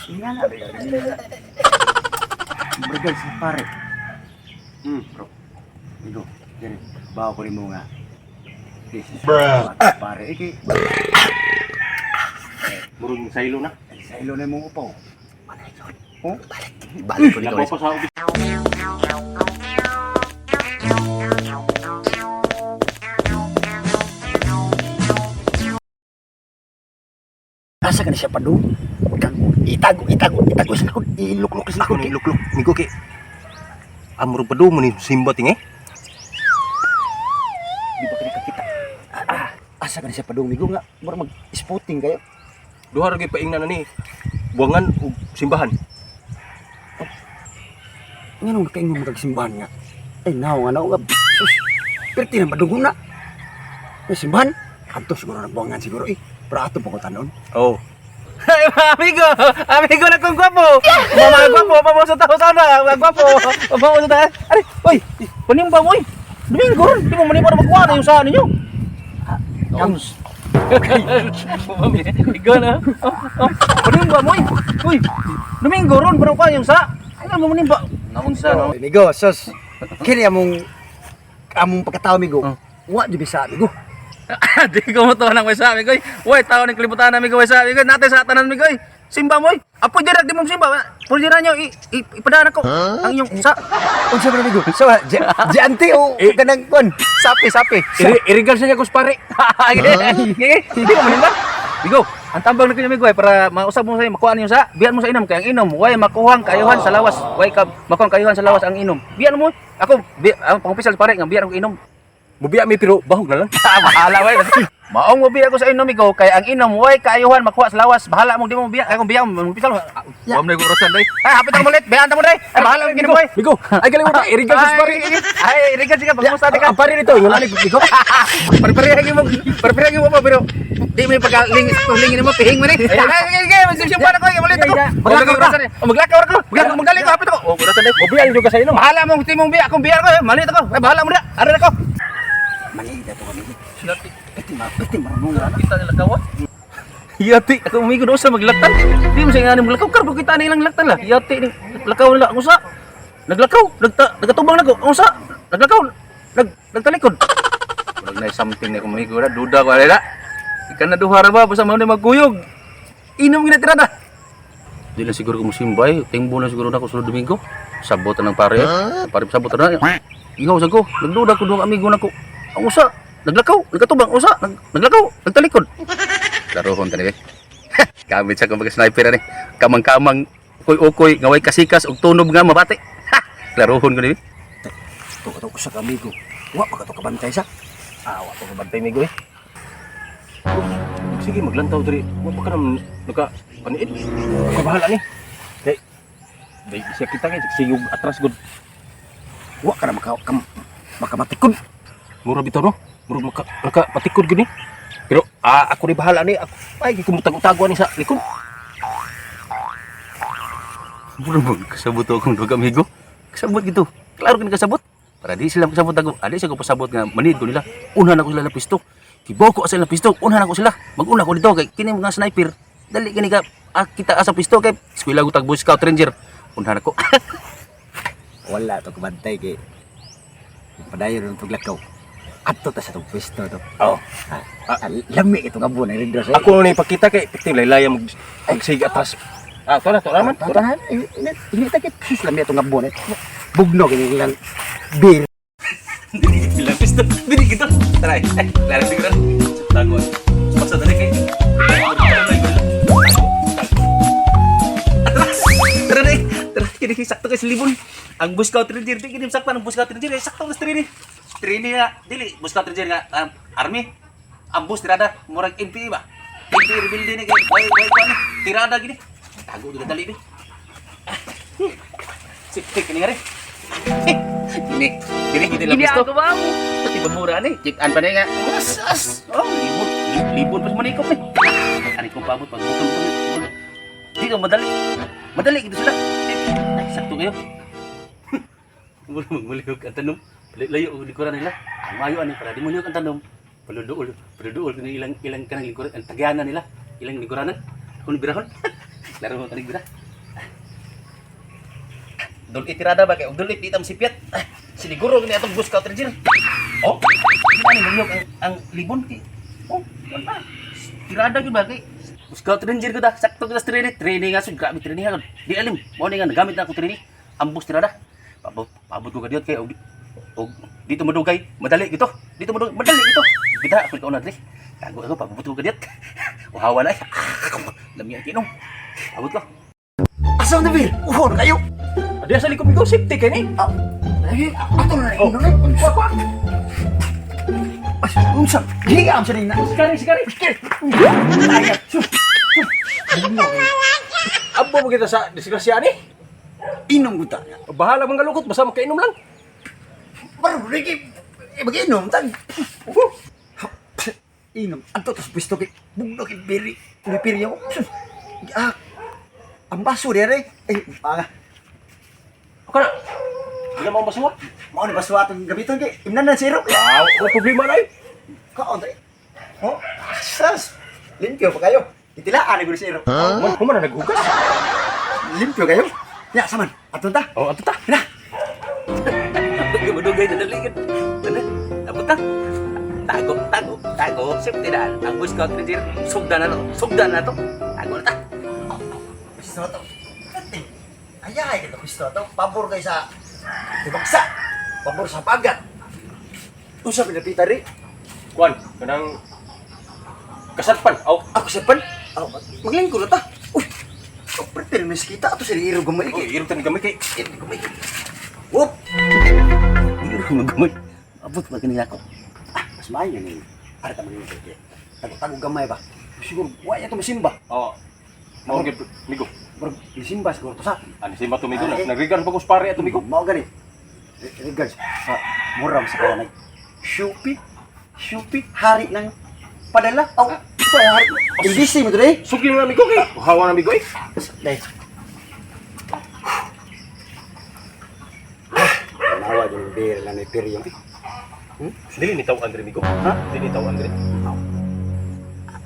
Nga na, nga. Brigad sa pare. Bro. Migo, diri. Bawo ko nimo nga. This is Bruh. Pare, iki. Murag saylo na. Ay, sa ilo na imong upaw. Oh? Balik ko nikaw. Labaw pa sa ubis. Asa ka na siya padung? Kang itago, itago, itago sa likod, iluklok sa Ako likod. ni lukluk migo kay. Amro pa do mo ni simba ting eh. Di ba ka nakakita? Ah, asa ka na siya padung, migo nga. Mura mag-spotting kayo. Duha ra gyud paingnan na ni. Buwangan ug simbahan. Nga nung nakaingon mo kag simbahan nga. Ay, naw nga, naw nga. Sus, perti na madungo na. May simbahan? Kanto siguro nagbuwangan siguro eh. Pero ato pa ko tanon. Oh. Ay, mga amigo! Amigo na kong gwapo! Mga gwapo, pamuso tao sana! Mga gwapo! Pamuso tao! Ay, uy! Panimbang, uy! Domingo ron! Di mo manimba na magkuha na yung saan ninyo! Kams. Amigo na! Panimbang, uy! Uy! Domingo ron! Parang kuha yung sa! Ano mo manimba? Naunsa, no? Ay, migo, sus. Kini among among pagkatao, migo. Oh. Wa jud sa migo. Di ko mo to nang may sabi ko. Uy, tao ng kalibutan amigo, way sabi ko. Natin sa tanan amigo. Simba mo, oy. Apo dira di mo simba. Pwede na nyo ipadaan ako. Ang inyong sa Unsa man migo? So, giante o kanang kon. sapi sapi. Irigal sa niya kus pare. Hindi mo manimba. Bigo, ang tambang na kanya migo ay para mausab mo sa makuha niyo sa biyan mo sa inom kay ang inom way makuhang kayuhan sa lawas, way ka makuhang kayuhan sa lawas ang inom. Biyan mo ako bi, ang pangupisal pare nga biyan ako inom. Mubiya mi pero bahog na lang. Ah, bahala way. Maong mo biya ko sa inom ikaw kay ang inom way kaayuhan makuha sa lawas. Bahala mo di mo biya kay kung biya mo pisal. Ya. Wa mo na urusan day. Ay hapit ang mulit. Biyan ta mo day. Ay bahala mo gini boy. Migo, ay galing mo ta irigal sa pare. Ay irigal siya pagkumusta ka. Ang pare nito, ingon ani migo. Pare-pare mo, pare-pare mo pa pero di mo pagkaling lingin mo pihing mo ni. Ay ay ay magsimba na ko mulit ako. Maglakaw ka. Oh, maglakaw ako. Maglakaw magaling ko hapit ako. Oh, urusan day. Mubiya jud ka sa inom. Bahala mo timong biya akong biya ko. Malit ako. Ay bahala mo na. Aral ako. Manida to kami. Pati ma, pati marunong na. Kita nila kawa. Yati, ako umigo doon sa maglaktan. Di mo siya nga maglakaw. Karbo kita na ilang laktan lah. Yati, ni lakaw nila. Ang usa. Naglakaw. Nagta, nagkatubang na ko. Ang usa. Naglakaw. Nagtalikod. Murag na something na kumigo na. Duda ko alila. Ika na duha ra ba? Basta mo na magkuyog. Inom gina tirada. Di na siguro ko musimbay. Tingbo na siguro na ako sunod Domingo. Sabot na ng pare. Pare sabot na. Ingaw sa ko. Nagduda ko doon amigo na ko. Ang usa. Naglakaw. Nagkatubang. Ang usa. Naglakaw. Nagtalikod. Laruhon tani eh. Gamit sa kumbaga sniper ani. Kamang-kamang ukoy-ukoy nga way kasikas og tunob nga mabati. Ha! Laruhon ko ni. To to usa ka amigo. Wa pa ka to kabantay sa. Ah, wa pa kabantay migo eh. Sige, maglantaw diri. Wa pa ka naman naka paniid. Ka bahala ni. Kay dai siya kita kay sigug atras gud. Wa ka na maka kam, makamatikod. Mura bitaw no. Mura maka naka patikod gud ni. Pero ako ni bahala ni. Ako ay kumutag-utago ani sa likod. Mura mo kasabot akong dog amigo. Kasabot gito. Klaro kini kasabot. Para di sila kasabot ako. Adi siya ko pasabot nga manid ko nila. Unahan ako sila na pisto. Kibaw ko sa ilang pisto. Unahan ako sila. Maguna ko dito kay kini mga sniper. Dali kini ka kita asa pisto kay eskwela ko tag Boy Scout Ranger. Unahan ako. Wala to kabantay kay padayon ng paglakaw. Adto ta sa tong pwesto to. Oh. Ah, lami ito nga buwan ang rindra sa. Ako ni pakita kay pikti laylaya mag magsig atras. Ah, to na to naman. Tatahan, ini ta kit sus lami ito nga buwan. Bugno kini lang beer. Bilang pisto. Dili gito. Tara. Eh, klaro siguro. Tago. Basta dali kay. Atras. Tara na. Tara kini sakto kay sa libon. Ang Boy Scout Ranger di kini sakto ang Boy Scout Ranger sakto mas training. Training nga dili Boy Scout Ranger nga army. Ang bus tirada murag NPA ba? NPA rebelde ni kay way way kuan ni. Tirada gini. Tago dili dali ni. Sik kini ngari. Kini, kini kini lang pisto. Pati pamura ni, chip an pa ni nga. As, as. Oh, libon, libon pa sa manikop ni. Ani ko paabot pag butong butong. Di ka madali. Madali gito sila. Ay, sakto kayo. Mura magmalihok ang tanom. Layo og likuran nila. Ang mayo ani para di mo lihok ang tanom. Paluduol, paluduol kini ilang ilang kanang likuran, ang tagyanan nila, ilang likuranan. Kung birahon. Laro ko kanig bira. Dul tirada ba kay og dulit di tam sipyat. Ah, siniguro ni atong bus ka treasure. Oh, di ba ni munyok ang libon kay. Oh, wala. Tirada gyud ba kay Scout Ranger ko da, sakto ko sa training, training nga sud, grabe training ha. Di alim, mo ni nga nagamit na ako training. Ambos tirada. Pabot, pabot ko kadiyot kay og og dito madugay, madali gito. Dito madugay, madali gito. Kita ako ikaw na dre. Tago ako pabot ko kadiyot. Uhawa na. Lami ang kinom. Abot ko. Asa na bir? Uhon kayo. Adi sa likod migo safety kay ni. Ah, eh, ato na Oh. ino na. Kuha kuha. As, unsa? Higa am sa na. Sikari sikari. Ay, sus. Abo mo kita sa disgrasya ni. Inom ko ta. Bahala mong galukot basta makainom lang. Pero lagi eh, mag-inom tan. Inom. Anto tas pisto kay bugno kay biri. Ni ko. Sus. Ah. Ang baso dire. Eh, ah. Ako na. Di na mo basuwa. Mao ni baso atong gamiton kay imnan na zero. Wow, wala problema na eh. Kaon dre. Oh, sas. Limpyo pa kayo. Itilaan na gud zero. Huh? Human na naghugas. Limpyo kayo. Ya, saman. Ato ta. Oh, ato ta. Na. Madugay na dali gid. Dali. Abot ta. Tago, tago, tago. Safety na. Ang Boy Scout Ranger, sugdan na to. Sugdan na to. Tago na ta. Gusto to. Kante. Ayahay kita gusto to. Pabor kay sa tibaksa. Pabor sa pagat. Unsa pinapita ri? Kuan, kanang kasatpan. Aw, Ako sa pan. Aw, maglingkod na ta. Uy. Oh, prepare mis kita ato sa irog gamay. oh, irog tan gamay kay. Irog gamay. Whoop. Irog mo gamay. Abot ba kanila ko? Ah, mas maayo ni. Para ta maglingkod kay. Tago-tago gamay ba. Siguro wa ya to masimba. Oh. Mao gyud migo. Murag misimba siguro to sa. Ano simba to migo Ah, eh. nagregan pa ko sa pare ato migo. Mao gani. Regards sa mura sa kaya nag Shupi, Shupi, hari ng padala. Aw, ito ay hari. Imbisi mo today. Sugli na migo kay. Hawa na migo eh. Dai. Nawa din beer lang ni Piryong. Dili ni taw Andre migo. Ha? Dili ni taw Andre.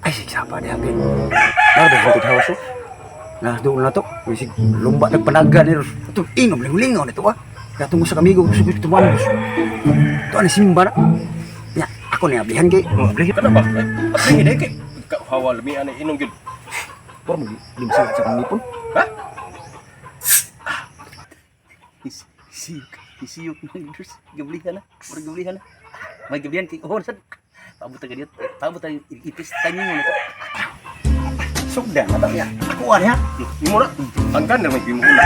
Ay, sigsapa ni Happy. Na, ba haunted house oh. Na, doon na to. Bisig lumba nagpanaga ni Ros. Ito, inom, lingaw nito ah. Katong sa kamigo, gusto gusto tumahan. Ito, ano simba na. Ya, ako ni ablihan kay. Oh, abli ka na ba? Abli hini kay. Hawa lami ani inom gyud. Pero mag limsa sa kong ngipon. Ha? Isiyok, isiyok ng Diyos. Gablihan na. Murag gablihan na. May gablihan kay uhon sad. Paabot ta ganit. Paabot ta ipis timing mo na to. Sugdan na to ya. Ako ani ha. Imo na. Angkan na may gimo na.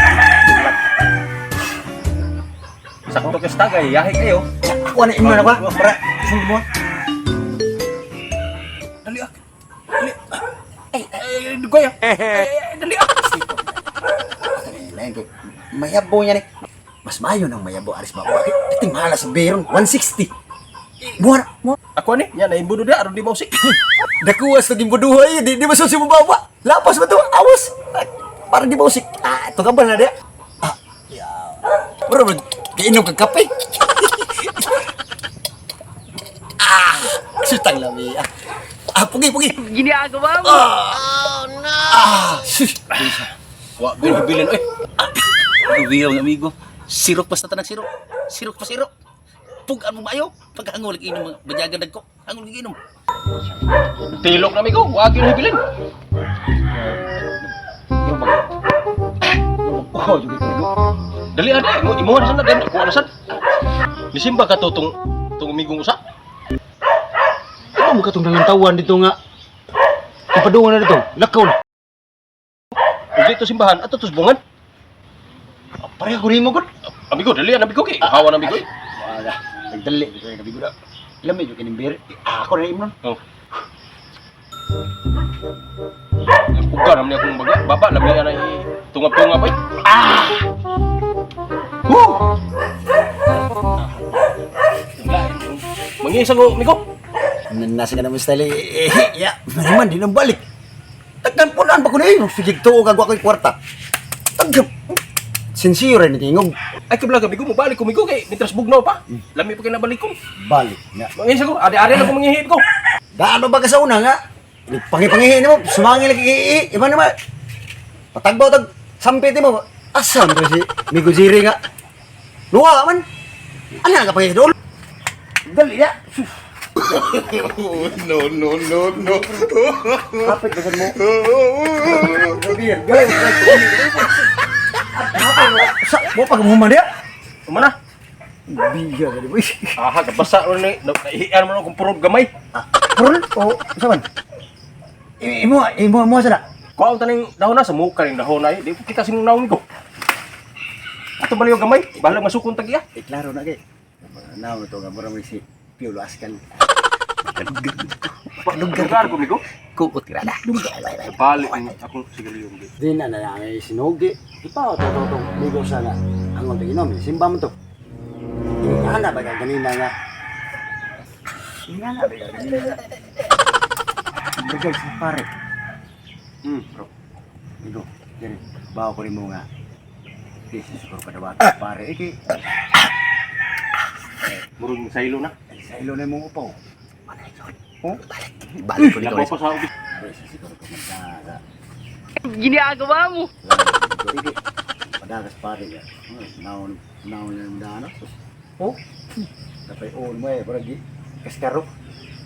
Sakto kay stagay, yahi kayo. Ako ani imo na ba? Para sund mo. Dali ah. Dali. Ay, ay, dugoy ah. Ay, dali ah. Lain kay mayabo niya ni. Mas mayo nang mayabo aris ba. Bakit? Piting mahala sa beron 160. Buwan mo. Ako ani, nya naimbudo dia aron di mausik. Dakuwas lagi buduhay, di di masusi mo bawa. Lapas ba to? Awas. Para di mausik. Ah, ito ka ba na dia? Ah, ya. Bro, kainom kag kape. Ah, sutang lami. Ah, ah pugi pugi. Ginagawa mo. Ah, sus. Wa gyud hibilin oy. Gablihan ng amigo. Sirok pa sa tanang sirok. Sirok pa sirok. Pugan mo maayo. Pagkahangol lagi inom mga badyagan dagko. Hangol lagi inom. Tilok na migo, wa gyud hibilin. Oh, juga migo. Dali ada, imo imo na sad ako na sad. Nisimba ka to tong tong migong usa. Ano mo katong nangantawan dito nga? Ipadungan na dito. Lakaw na. Ug dito simbahan ato tos bungan. Pareha ko rin mo gud. Amigo, dali ana amigo kay. Hawa na amigo. eh. Wala. Nagdali dito kay kabigo na. Lami jud kining beer. Ah, ako na imnon. Oh. Puga naman niya akong baga. Baba, lami ana i tungap-tungap ay. Ah! Woo! Mangisa ko, migo. Nasa ka naman style eh, eh, ya, naman di nang balik. Tagkan punan pa ko na eh. Sige, tuo kag wa ko'y kwarta. Tagkan. Sincere ni tingog. Ay kablaga migo, mobalik ko migo kay nitras bugnaw pa. Lami pa kay nabalik ko. Balik na. Mangisa ko, ari-ari na ko manghihip ko. Daan ba ka sa una nga? Pangi-pangihin mo, sumangil lagi i iba naman. Patagbaw tag sampit mo. Asa man to si Migo Jiri nga. Luwa man. Ano ka pa doon? Dali ya. No, no, no, no. Kapit ba mo? Gabi, gabi. Sa mo pag mo dia. Umana. Biya gani boy. Aha, gabasa ro ni. Naihian mo na akong purog gamay. Purol o sa man? Imo imo mo sa na. Kuha ang taning dahon na sa muka ning dahon na eh. Di ko kita sinong naong ko. Ato baliw gamay, bahala masukon tag iya. Eh, klaro na kay. Naon to nga mura mo si Piolo Ascal. Lugar ko migo. Kuot grada. Balik ang akong sigarilyo migo. Di na na lang eh, sinugi. Ipa to to to migo sana. Ang unti inom, simba mo to. Ingana ba ka ganina nga? Ingana ba ka ganina nga? Bagay sa pare. Bro. Migo, diri, bawo ko rin mo nga. Di siguro pa daw pare iki. Murag saylo na. Ay, sa ilo na imong upaw. Oh, Balik ko Labaw pa sa ubis. di siguro ko magdaga. Ginagawa mo. Iki, padagas pare ka. Naon, naon na yung dano. Oh, dapay on mo eh, parang kaskaro.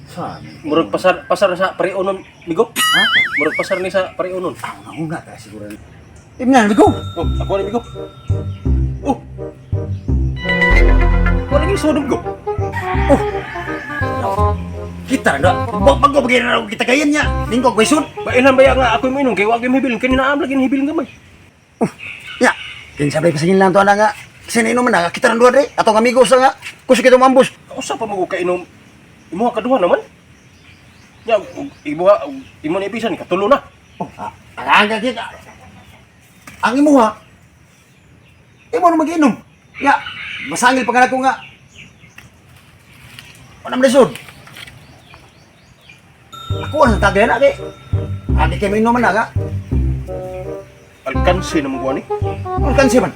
Saan? Murag pasar pasar sa parionon migo. Ha? Murag pasar ni sa parionon. Una ka siguro. Imnan, migo! Oh, ako ni migo. Oh. Wala gyud sunog ko. Kita na, bago bagay na kita kayan niya. Lingkog, may sud. Bailan ba nga ako mo inom kay wa gyud hibilin kani naam lagi hibilin gamay. Ya, kinsa bay pasingin lang to ana nga. Kasi nainom man na, kita rin duha dre. Atong amigo sa nga, kusog kita mambus. Usa pa mo kainom imuha kaduha naman. Ya, ug imuha ug imo ni bisan katulo na. Oh, ang ang kita. Ang imuha, imo na mag-inom. Ya, masangil pa nga ko nga. Wala man lisod. Ako ang tagay na kay. Agi kay mo man na nga. Alkansi na mo ni. Ang kansi man.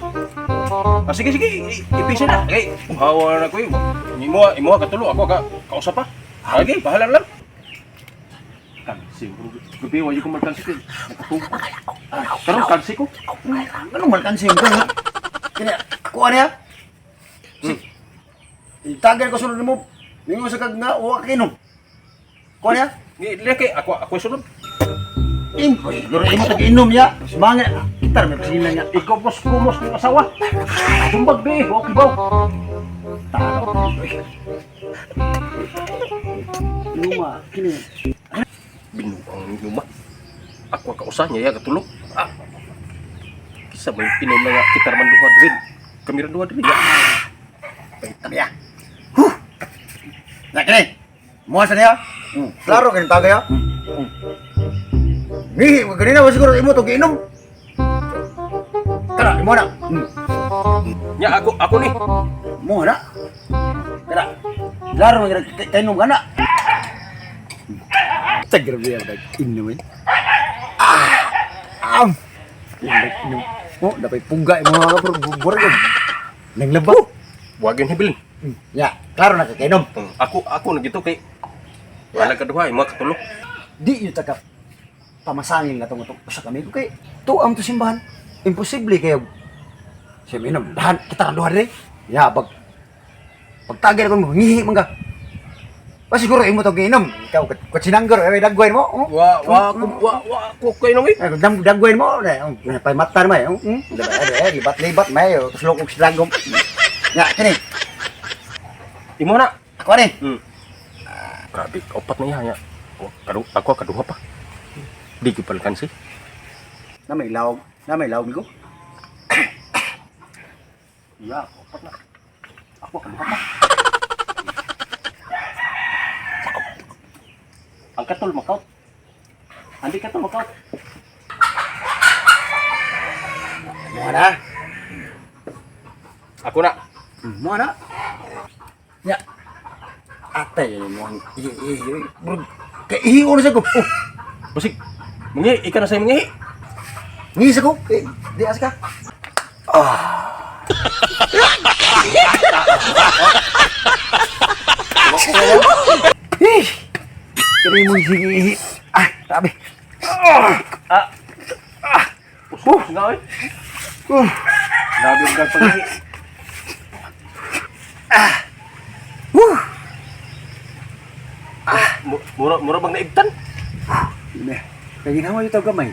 Ah, sige sige, ipisa na. Kay hawa na ko eh. Imuha imuha katulo ako ka kausa pa. Sige, bahala na lang. Kansi, gabi wa ko malkansi ko. Nakatungkol. Ah, karon kansi ko. Anong malkansi mo nga? Kaya, ako ano ya? Itagay ko sunod mo. Mingon sa kag nga, uwa kinom. Kuha niya? Ni kay ako ako sunod. Imo, siguro imo tag inom ya. Sumangit. Kita may pasingin niya. Ikaw boss kumos ng asawa. Sumbag be, wa kibaw. Talo. Luma, kini. Binuang luma. Ako kausa niya ya katulo. Ah. Kisa may inom na nga kita man duha diri. Kami ra duha diri. Ya. Tabi ya. Huh. Na kini. Mo sa niya. Klaro kini tagay ya. Ni, ganina ba siguro imo tog inom? Tara, imo na. Nya ako ako ni. Mo na. Tara. Klaro man kay inom ka na. Tagrabe ang inom eh. Ah! Am. Inom. Oh, dapat pungga imo mga bro, bubur yun. Nanglaba. Wa gyud hibilin. Ya, klaro na kay inom. Ako ako na gito kay wala ka duha imo katulo. Di yun taka pamasangin na itong sa kami. Kay tuam to simbahan. Imposible kayo. Siya minom, dahan, kita kang duha rin. Ya, pag pagtagil ko mo, ngihi man ka. Pa siguro imo to giinom. Ikaw kutsinanggar, eh dagwain mo. Oh. Wa wa ko wa wa ko kay nang eh. Eh, dagwain mo, eh, oh, pay mata naman, eh. Oh, eh, libat-libat, may, oh, tuslok og silagom. Ya, kini. Imo na. Ako ni. Grabe, opat na iya nya. Wa kadu ako kaduha pa. Di gyud palkansi. Na may lawag, na may lawag ko. Ya, opat na. Ako kaduha pa. Ang katol makaut. Andi katol makaut. Mo na. Ako na. Mo na. Ya. Atay mo ang ihi ihi. Bro, kay ihi ko na sa ko. Oh, Basig. Mangi, ika na sa mangi. ngihi sa ko. Eh, di as ka. Ah. Eh. Kini mo sige ihi. Ah, grabe. Ah. Oh, Nga oy. oh. Grabe ang pagpagahi. Woo. Mura mura bang naibtan? Ne. Kay ginawa yung tawag gamay.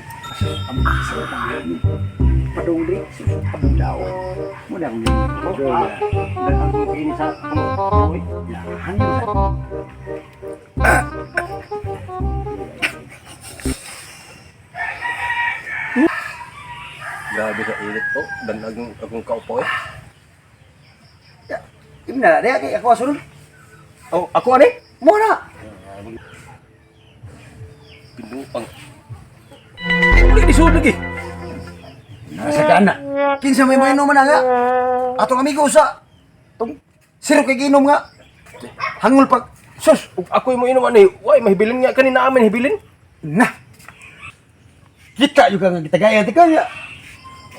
Padung diri, abong daw. Mo na akong Oh, ah, ini sa oy. Yahan yun. Grabe sa init to. Danag akong kaupo eh. Ini na dia kay ako asulon. Oh, ako ani? Mo na. Binuang. Uli di sud lagi. Nasa kana. Kinsa may mainom man nga. Atong amigo sa tong siro kay ginom nga. Hangol pag sus Ug ako mo inom ani, way mahibilin nga kanina amin hibilin. na. Kita juga nga gitagayan ti kaya.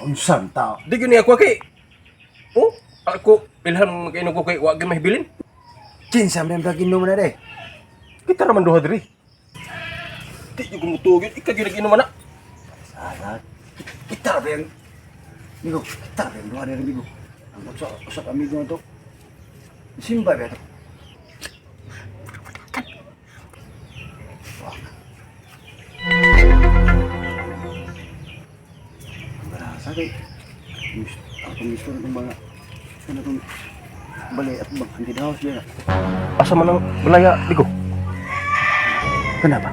Unsang tao. Di gyud ni ako kay. Oh, ako ilhan mag-inom ko kay wa gyud mahibilin. Kinsa man ang ginom na de. Kita raman duha diri. Di gyud kumutuog yun. Ikaw gyud nag-inom ana. Sana kita ba yung Migo, kita ba yung duha ni amigo. Ang usa usa ka amigo na to. Simba ba to? Barasa kay atong gusto na itong mga ano itong balay at bang haunted house niya. Asa man ang balaya digo? Kenapa?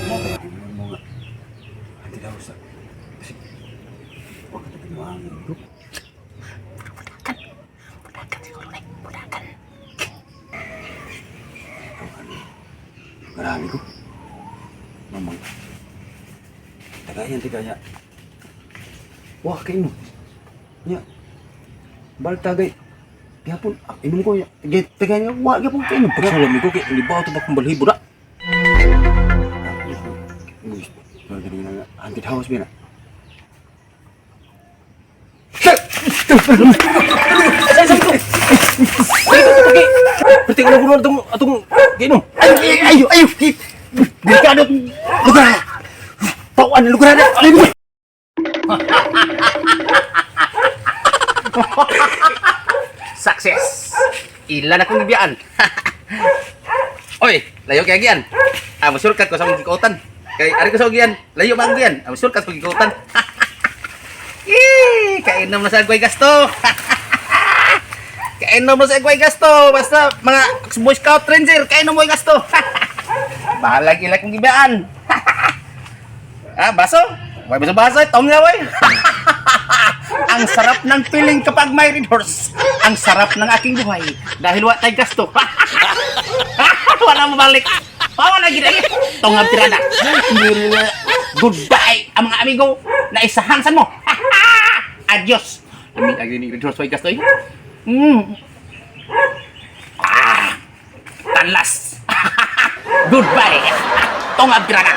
Mga haunted house. Kasi wag ka tapinuangin ko. Budakan siguro na. Budakan. Marami ko. Mamang. Tagayan, tagaya. Wah, kayo mo. Nya. Baltagay. Gihapon, ah, inom ko niya. Tagay niya, wah, gihapon kayo inom. Pagsalam ko kay libaw to ba kung balhibo na. Guys, ganyan na nga. Haunted house ba na? Perti ko na kuno atong atong giinom. Ay, ay, ay, ay, delikado. Lugar na. Tauan, lugar na. Ay, lugar. Success! Ilan akong gibiyaan. Oy, layo kay agian. Ah, musurkat ko sa akong gikutan. Kay ari ko sa agian, layo man agian. Ah, musurkat ko gikutan. Yee, kainom na sa agway gasto. Kainom na sa agway gasto. Basta mga Boy Scout Ranger, kainom mo yung gasto. Bahalag ila kong gibiyaan. Ah, baso? Way baso baso, tong nga way. Ang sarap ng feeling kapag may red horse. Ang sarap ng aking buhay dahil wa tay gasto. Wala mabalik. Pawa na gid ay. Tongab tirada. Goodbye ang mga amigo. Naisahan san mo. Adios. Ami agi ni red horse way gasto eh. Ah, tanlas. Goodbye. Tongab tirada.